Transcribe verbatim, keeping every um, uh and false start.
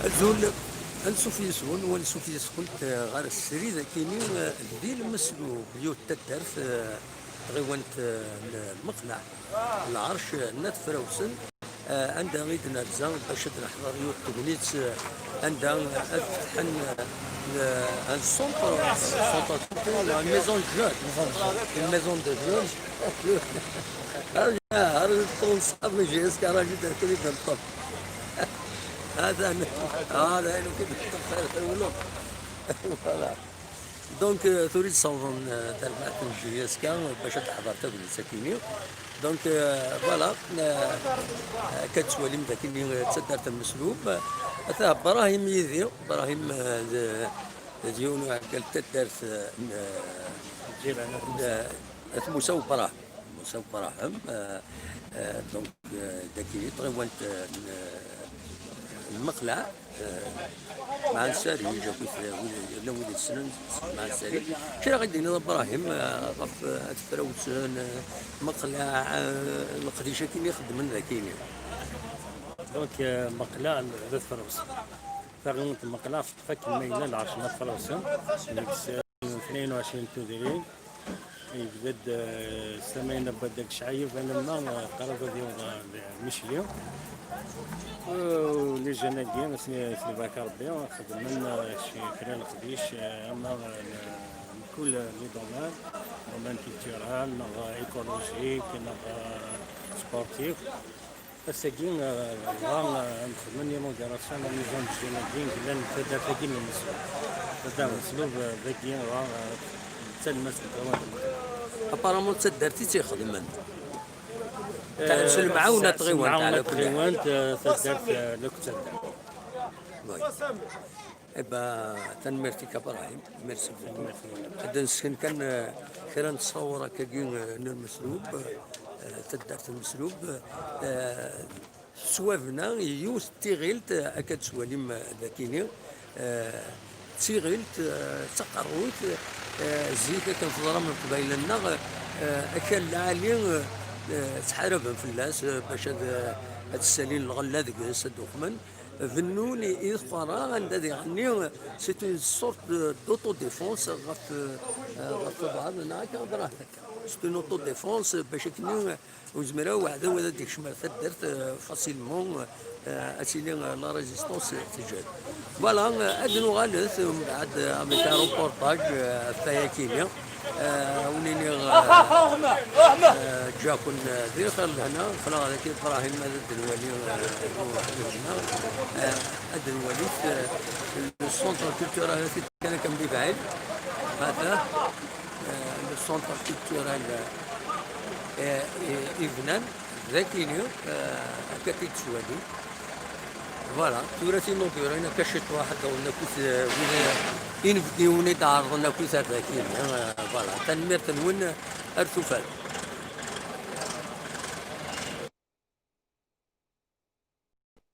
Azul, ansuf yes-wen, u ansuf yes-kent, eh, ɣer srid akini, eh, di lmeslub, yiwet taddart, eh, tɣiwant, eh, n Lmeqleɛ, lɛerc, eh, n At Frawsen, eh, anda i d-nerza bac ad neḥḍer yiwet tegnit, eh, anda ad fetḥen, eh, un centre, centre culturel, une maison de jeunes, une maison de jeunes. Ah, ah, ah, صحاب من J S K راجل دار كل يبدا الطب. هذا أنا. آه، لا، أنا كنت الطب خير، خير ولو. Voilà. Donc, euh, tura i d-ssawḍen, euh, tarbaɛt n J S K bac ad teḥḍer tagnit akini. Donc, euh, voilà, euh, akka tettwalim d akini, euh, d taddart n Meslub. Ata Brahim yid-i, Brahim, euh, d, d yiwen uɛeggal n taddart, euh, n, euh, n, euh, At Musa Ubrahim. Musa Ubrahim, euh, euh, donc, euh, d akini tɣiwant, euh, n, n Lmeqleɛ, euh, Mɛan Sarij, akked, euh, wid, llan wid yessnen Mɛan Sarij. Kra ɣ-d-tiniḍ a Brahim, euh, ɣef, euh, At Frawsen, euh, Meqleɛ, euh, leqdic akini xeddmen d akini. Donc, euh, Meqleɛ d At Frawsen. Taɣiwant n Meqleɛ teṭṭef akken ma yella lɛerc n At Frawsen, deg s-, tnayen u ɛecrin Tudrin. Yebda-d, eh, s tama-ina n wadda deg Cɛayeb, alamma, eh, qrib ad yaweḍ ɣer Micli. Eh, les jeunes-agi, ad sen-, ad sen-ibarek Rebbi, xedmen, eh, ci kra n leqdic, eh, ama, eh, n, mkul les domaines, domaine culturel, neɣ écologique, neɣ, eh, sportif. Ass-agi, eh, dɣa, eh, nexdem inauguration la maison de jeunes-agi yellan di taddart-agi n Lmeslub. Taddart n Lmeslub, eh, dagi, dɣa, eh, d talemmast n tɣiwant. Apparemment d taddart i tt-ixedmen. Eh, s lemɛawna n tɣiwant, ɛla kulli ḥal. Tɣiwant, eh, taddart, eh, la taddart. Oui. Eh ben, tanemmirt-ik a Brahim, merci beaucoup. Ad d-nesken kan, eh, kra n ttṣawur akkagi, eh, n Lmeslub, eh, taddart n Lmeslub, eh, tettwabna yiwet n tiɣilt, eh, akka d-tettwalim, eh, dakini, eh, d tiɣilt, eh, d taqerruyt, eh, zik akken teẓram Leqbayel-nneɣ, eh, akal lɛali, eh, ttḥaraben fell-as, eh, bac ad, eh, ad ssalin lɣella deg-s, ad d-uqmen. Bennun i, i tqerra anda diɣenni, c'est une sorte de, d'autodéfense ɣef, euh, ɣef lbeɛḍ, neɣ akka ɣer akka. C'est une autodéfense, bac akken ur yezmir ara uɛdaw ad d-ikcem ar taddart, euh, facilement, euh, ad tili, euh, la résistance teǧhed. Voilà, euh, ad nuɣalet, euh, mbeɛd, euh, avec un reportage, euh, ɣef wayakini. آه، ونيني، آه، آه، جاكن، آه، ذي خير لهنا، خلا هذاك إبراهيم هذا الدنوالي، آه، هو واحد هنا. آه، الدنوالي، آه، السونتر كولتورال هذا كان كان بيبعد. هذا، آه، السونتر كولتورال، آه، آه، إبنان، ذاكيني، آه، هكا تيتسوالي. Voilà, tura tinaugurin akka ciṭ waḥed ɣen akkit, eh, wid inebgiwen i d-ɛerḍen akkit ar daki. Eh, voilà, tanemmirt-nwen, ar tufat.